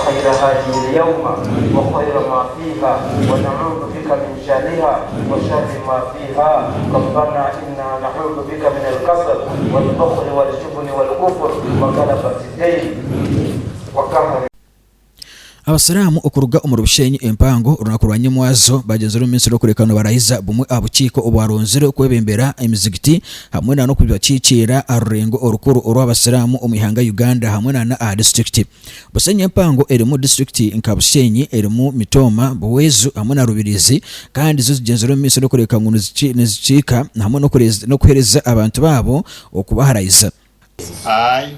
وخير هذه اليوم وخير ما فيها ونعوذ بك من شرها وشر ما فيها ربنا إنا نعوذ بك من الكسل والبخل والجبن والكفر وغلبة الدين وقهر Abasiraamu okuruga omuri Bushenyi empango orunaku rwa nyimwazo bagyenzire omu maisho rw'okureka nibarahiza bumwe aha bukiiko obwaronzire kwebembera emizigiti hamwe na n'okubakiikiira aha rurengo orukuru orw'abasiraamu omu ihanga Uganda hamwe na aha disiturikiti. Bushenyi empango erimu disiturikiti nka Bushenyi, erimu Mitooma, Buhweju hamwe na Rubirizi kandi zo zigyenzire omu maisho n'okureka ngu nizikiika hamwe n'okuheereza abantu baabo okubaharahiza. I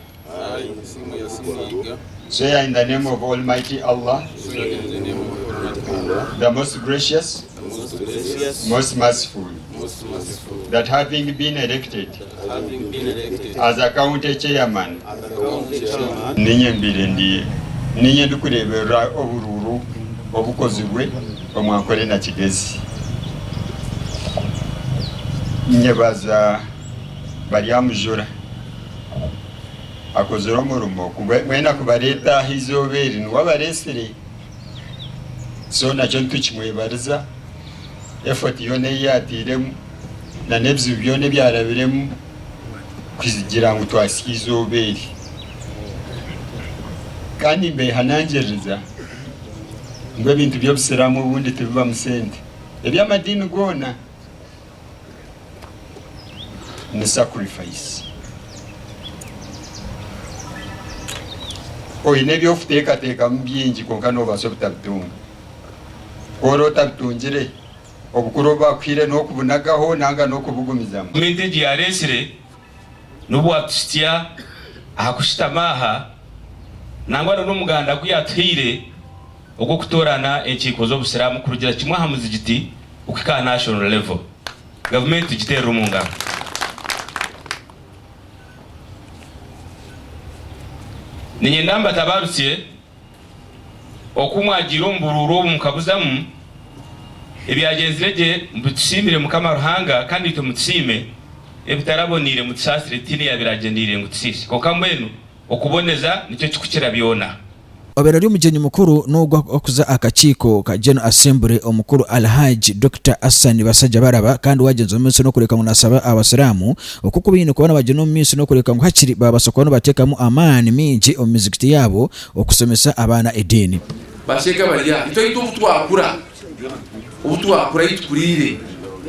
swear in the name of Almighty Allah, the most gracious, most merciful, that having been elected as a county chairman, Ninye mbaire ndi ninye ndikureeberera oburuuru obukozirwe omu Ankole na Kigezi. Nyebaza Baryamujura akozire omurimo mwena kubareeta aha eizooba eri niwe abareetsire so nakyo nitukimwebariza effort yoona ei yaatairemu na n'ebizibu byona ebi arabiremu kugira ngu twahitsya eizooba eri. Kandi nimbehanangiriza ngu ebintu by'obusiraamu obundi tibibamu sente, eby'amadiini goona. Ni sacrifice. Oine eby'okuteekateekamu bingi kwonka noobaasa obutabitunga. Ku oraba otabitungire, obukuru obu baakuhaire n'okubunagaho nanga n'okubugumizamu. Gavumenti egi yareetsire n'obu watuhitsya aha kushutama aha nangwa na n'omuganda ogu yatuhaire ogw'okutoorana enkiiko z'obusiraamu kurugira kimwe aha muzigiti okuhika aha national level. Gavumenti tugiteerere omu ngaro. Niinyenda mbatabarutsye oku mwagiire omu buruuru obu mukabuzamu, ebyagyenzire gye mubitusiimire Mukama Ruhanga kandi naitwe mutusiime, ebitaraboneire mutusaasire tihaine eyaabiragyendeire ngu tusiise. Kwonka mbwenu okuboneza nikyo kikukira byona. Obaire ari omugyenyi mukuru n'ogwo arikuza aha kakiiko ka General Assembly omukuru Alhaj Dokita Assan Basajjabalaba kandi wagyenzire omu maisho n'okureka ngu nasaba abasiraamu oku ku baine kuba nibagyenda omu maisho n'okureka ngu hakiri babaasa kuba nibateekamu amaani maingi omu mizigiti yaabo okusomesa abaana ediini. Basheeka bari aha. Itwe itwe obu twakura, obu twakura ahi tukuriire,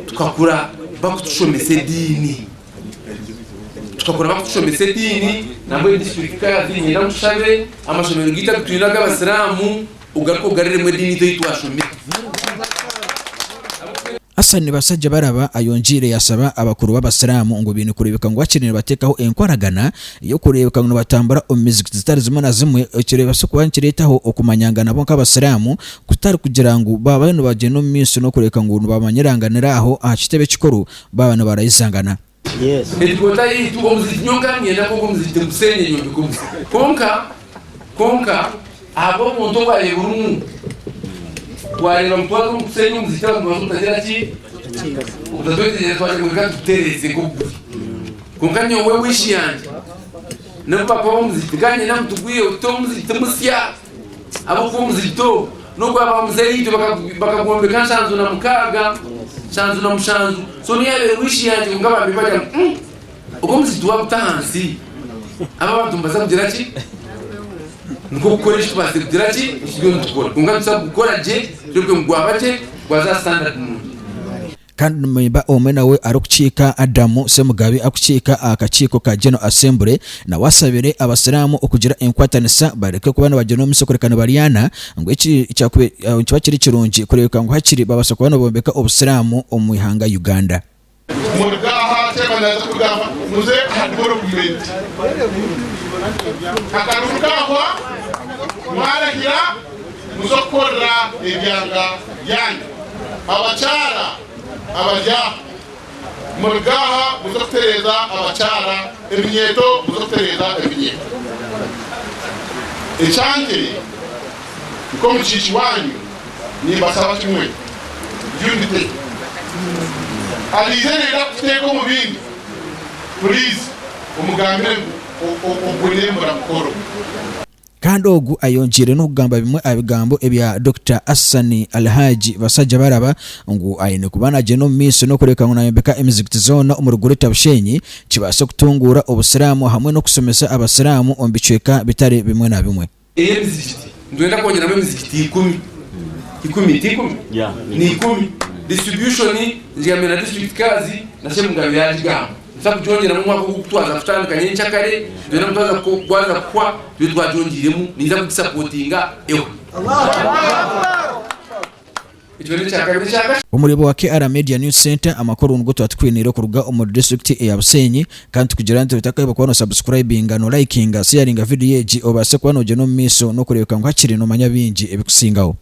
tukakura bakutushomesa ediini. Tukakura bakutushomesa ediini, nambwenu disiturikiti ka yaaza niinyenda ngu tushabe amashomero gaitu agu twine ag'abasiraamu ogaruke ogaruremu ediini itwe ei twashomire. Hassan Basajjabalaba ayongyeire yaasaba abakuru b'abasiraamu ngu baine kureebeka ngu hakiri nibateekaho enkoragana y'okureebeka ngu nibatambura omu mizikiti zitari zimwe na zimwe ekirebaasa kuba nikireetaho okumanyangana bo nk'abasiraamu kutari kugira ngu baaba nibagyenda omu maisho n'okureebeka ngu nibamanyiranganira aho aha kitebe ekikuru baaba nibarahizangana. Headquarter yaitu omuzigiti nyowe nkaba niinyenda ngu ogwo muzigiti nguseenye nyombeke omuzigiti kwonka kwonka ahabw'obuntu obwabaire burimu twareeba ngu twaza omu kuseenya omuzigiti abantu nibaza obutagira ki obutatwetegyereza twagira ngu reka tugutereeze nk'oku guri kwonka nyowe wish yangye n'obu papa w'omuzigiti nkaba niinyenda ngu tugwiheho tute omuzigiti musya Ahabw'okuba omuzigiti ogu n'ogwa baamuzeeyi itwe bakagwombeka 76, 77. So niyo yaabaire wish yangye kwonka bambi bagira ngu mm ogu omuzigiti waaguta ahansi aba abantu nibaza kugira ki? Nikwo kukora eki tubaasize kugira ki? Eki turiyo nitukora. Kwonka nituza kugukora gye tureebe ngu gwaba gye gwaza aha standard nungi. Kandi nimba omwe nawe arikukiika Adamu Ssemugabi arikukiika aha kakiiko ka General Assembly nawe asabire abasiraamu okugira enkwatanisa bareke kuba nibagyenda omu maisho kureka nibaryana ngu eki nikiba kiri kirungi kureebeka ngu hakiri babaasa kuba nibombeka obusiraamu omu ihanga Uganda. Muruge aha, chairman naaza kubigamba, muze aha development. Akaruru kaahwa, mwarahira muze kukorera ebyanga byanyu. Abakyara abari aha, muruge aha muze kutereeza abakyara ebinyeeto, muze kutereeza ebinyeeto. Ekyangye nk'omukiiki waanyu nimbasaba kimwe, unity. Ariize nayenda kukuteeka omu bindi, puriizi omugambire ngu ogwo n'embura mukoro. Kandi ogu ayongyeire n'okugamba bimwe aha bigambo ebya Dokita Hassan Alhaji Basajjabalaba ngu aine kuba nagyenda omu maisho n'okureebeka ngu nayombeka emizigiti zoona omuri Greater Bushenyi kibaase kutunguura obusiraamu hamwe n'okushomesa abasiraamu omu bicweka bitari bimwe na bimwe. Ey'emizigiti nitwenda kwongyeramu emizigiti ikumi, ikumi ti ikumi? Ni ikumi. Distribution ngigambe na district kazi na Shemugabe yaagigamba. Nituza kugyongyeramu omwaka ogu ku twaza kutandika nyenkyakare, nitwenda ngu twaza gwaza kuhwa tube twagyongyeiremu. Ninza kugisapotinga ehwe. Ekyo n'ekyakabiri. Ekyakashatu. Omureebi wa KR Media News Centre, amakuru nigo twatukwiniire kuruga omuri disiturikiti eya Bushenyi kandi tukugira nti otakaiba kuba nosabusikurayibinga, nolayikinga, seyaringa vidiyo egi obaase kuba nogyenda omu maisho n'okureebeka ngu hakiri nomanya bingi ebikusingaho.